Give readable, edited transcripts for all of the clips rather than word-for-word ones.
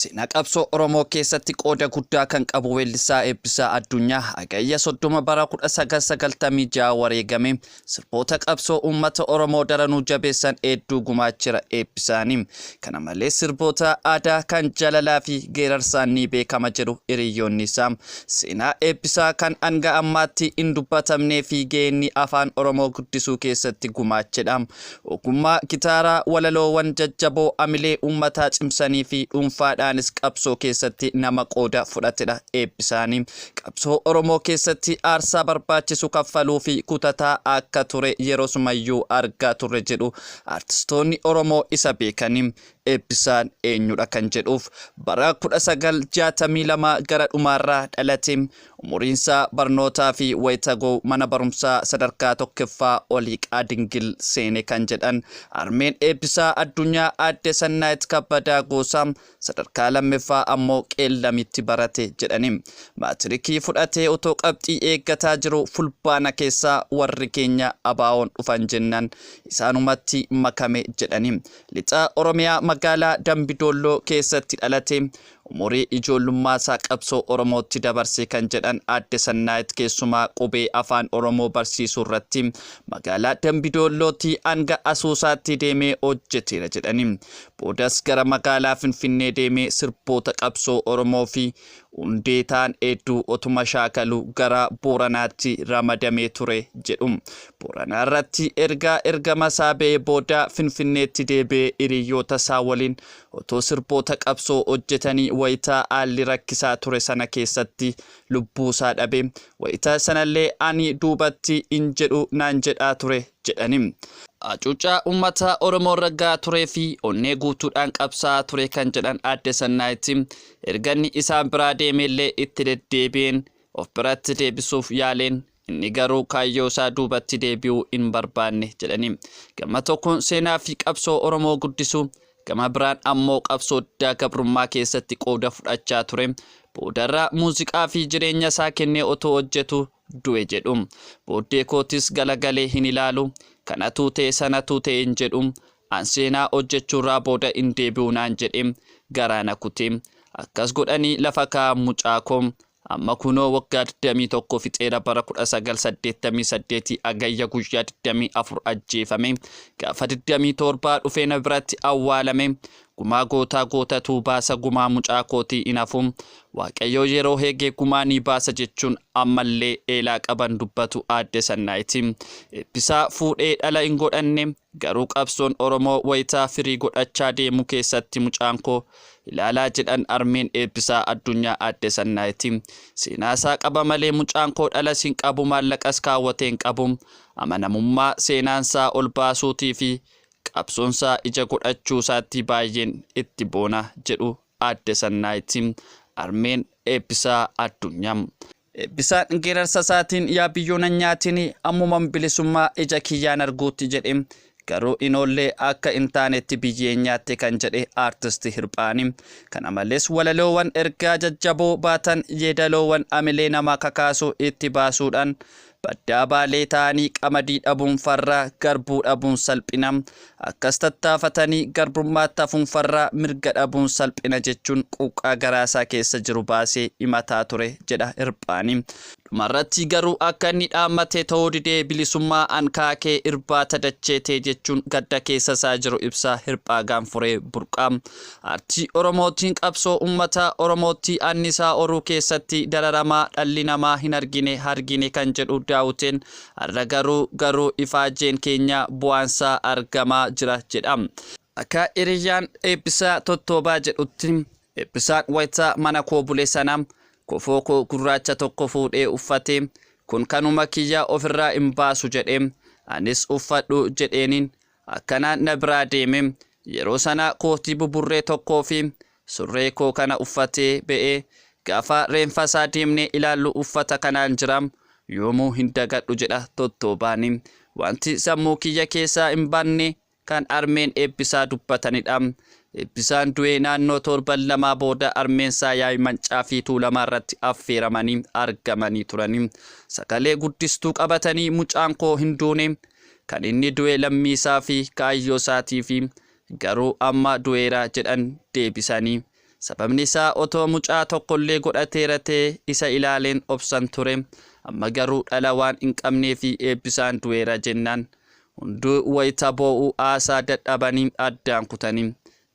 Seenaa qabsoo Oromoo keessatti qooda guddaa kan qabu weellisaa Eebbisaa Addunyaa Hagayya 30 bara 1996 wareegame. Sirboota qabsoo uummata Oromoo daranuu jabeessan hedduu gumaachera Eebbisaani. Kana malees sirboota aadaa kan jaalalaa fi geerarsaan ni beekama jedhu hiriyyoonni isaa. Seenaa Eebbisaa kan hanga ammaatti hin dubbatamnee fi gaheenni afaan Oromoo guddisuu keessatti gumaachedha. Ogummaa gitaaraa, walaloowwan jajjaboo amilee uummataa cimsanii fi dhuunfaadhaanis qabsoo keessatti nama qooda fudhatedha Eebbisaani. Qabsoo Oromoo keessatti aarsaa barbaachisu kaffaluu fi kutataa akka ture yerosumayyuu argaa turre jedhu artistoonni Oromoo isa beekani. Eebbisaan eenyudha kan jedhuuf bara 1962 gara dhumaarraa dhalate. Umuriinsaa barnootaa fi wayita ga'u mana barumsaa sadarkaa tokkoffaa Oliiqaa Dingil seene kan jedhan harmeen Eebbisaa Addunyaa Aadde Sannaayit Kabbadaa Goosaa sadarkaa lammaffaa ammoo Qeellamitti barate jedhani. Maatirikii fudhatee otoo qabxii eeggataa jiru Fulbaana keessaa warri keenya ABO'n dhufan jennaan isaanumatti makame jedhani. Lixa Oromiyaa magaalaa Dambidoolloo keessatti dhalate. Umurii ijoollummaa isaa qabsoo Oromootti dabarse kan jedhan Aadde Sannaayit keessumaa qubee afaan Oromoo barsiisuu irratti magaalaa Dambidoollootti hanga Asoosaatti deemee hojjeteera jedhani. Boodas gara magaalaa Finfinnee deemee sirboota qabsoo Oromoo fi hundee ta'an hedduu otuma shaakalu gara Booranaatti ramadamee ture jedhu. Booranaa irratti erga ergama isaa ba'ee booda Finfinneetti deebi'ee hiriyoota isaa waliin otoo sirboota qabsoo hojjetanii wayitaa haalli rakkisaa ture sana keessatti lubbuu isaa dhabe. Wayitaa sanallee ani duubatti hin jedhu naan jedhaa ture jedhani. Hacuuccaa uummata Oromoo irra gahaa turee fi onnee guutuudhaan qabsaa'aa ture kan jedhan Aadde Sannaayiti erga inni isaan biraa deemeellee itti deddeebi'een of biratti deebisuuf yaaleen inni garuu kaayyoo isaa duubatti deebi'uu hin barbaanne jedhani. Gama tokkoon seenaa fi qabsoo Oromoo guddisuu, gama biraan ammoo qabsoo diddaa gabrummaa keessatti qooda fudhachaa ture. Boodarra muuziqaa fi jireenya isaa kennee otoo hojjetu du'e jedhu. Booddee kootis galagalee hin ilaalu. Kanatu ta'e sanatu ta'e hin jedhu. An seenaa hojjechuurraa booda hin deebi'u naan jedhe garaa na kute. Akkas godhanii lafa kaa'an mucaa koo. Amma kunoo waggaa 21 fixeera bara 1988 Hagayya guyyaa 24 ajjeefame. Gaafa 27 dhufee na biratti awwaalame. Gumaa gootaa gootatuu baasa gumaa mucaa kootii hin hafu. Waaqayyoo yeroo heegee gumaa ni baasa jechuun ammallee eelaa qaban dubbatu Aadde Sannaayiti. Eebbisaa fuudhee dhala hin godhanne. Garuu qabsoon Oromoo wayitaa firii godhachaa deemu keessatti mucaan koo ilaalaa jedhan harmeen Eebbisaa Addunyaa Aadde Sannaayiti. Seenaa isaa qaba malee mucaan koo dhalas hin qabu maallaqas kaawwatee hin qabu. Amanamummaa seenaansaa ol baasuutii fi qabsoonsaa ija godhachuusaatti baay'een itti boona jedhu Aadde Sannaayiti harmeen Eebbisaa Addunyaa. Eebbisaan geerarsa isaatiin yaa biyyoo nan nyaatini ammuman bilisummaa ija kiyyaan arguutti jedhe garuu inoollee akka hin taanetti biyyeen nyaatte kan jedhe Aartisti Hirphaani. Kana malees walaloowan ergaa jajjaboo baatan yeedaloowwan amilee namaa kakaasu itti baasuudhaan baddaa Baalee ta'anii qamadii dhabuun farra, garbuu dhabuun salphina, akkas tattaafatanii garbummaatti hafuun farra, mirga dhabuun salphina jechuun quuqqaa garaasaa keessa jiru baasee himataa ture jedha Hirphaani. Dhumarratti garuu akka inni dhaammate ta'uu didee bilisummaa ankaakee irbaata dachee tee jechuun gadda keessa isaa jiru ibsa Hirphaa Gaanfuree Burqaa. Aartii Oromootiin qabsoo uummata Oromootti annisaa horuu keessatti dararamaa dhalli namaa hin argine hargine kan jedhu Daawuteen har'a garuu garuu ifaajeen keenya bu'aansaa argamaa jira jedha. Akka hiriyyaan Eebbisaa Tottoobaa jedhutti Eebbisaan wayita mana koo bule sana kofoo koo gurraacha tokko fuudhee uffatee kun kanuma kiyya ofirraa hin baasu jedhe. Anis uffadhu jedheenin akkanaan na biraa deeme. Yeroo sana kootii buburree tokkoo fi surree koo kana uffatee ba'ee gaafa reenfasaa deemnee ilaallu uffata kanaan jira. Yoomuu hin dagadhu jedha Tottoobaani. Wanti sammuu kiyya keessaa hin banne kan harmeen Eebbisaa dubbatanidha. Eebbisaan du'ee naannoo torban lamaa booda harmeensaa yaa'ii Mancaa fi Tuulamaa irratti affeeramanii argamanii turani. Sagalee guddistuu qabatanii mucaan koo hin duune, kan inni du'e lammiisaa fi kaayyoo isaatii fi garuu amma du'eera jedhan deebisanii. Sababni isaa otoo mucaa tokkollee godhateera ta'ee isa ilaaleen obsan ture. Amma garuu dhala waan hin qabneefi Eebbisaan du'eera jennaan hunduu wayita boo'u haasaa dadhabanii addaan kutani,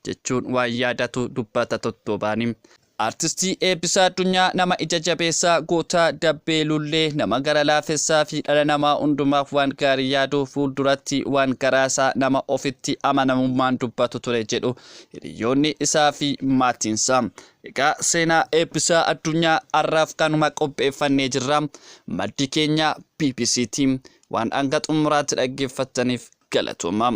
jechuun waan yaadatu dubbata Tottobaani. Artistii Eebbisaa Addunyaa nama ija jabeessaa, goota dabbee lullee, nama gara laafessaa fi dhala namaa hundumaaf waan gaarii yaadu, fuulduratti waan garaasaa nama ofitti amanamummaan dubbatu ture jedhu hiriyoonni isaa fi maatiinsaa. Egaa seenaa Eebbisaa Addunyaa har'aaf kanuma qopheeffannee jirra. Maddi keenya BBCti. Waan hanga xumuraatti dhaggeeffattaniif galatooma.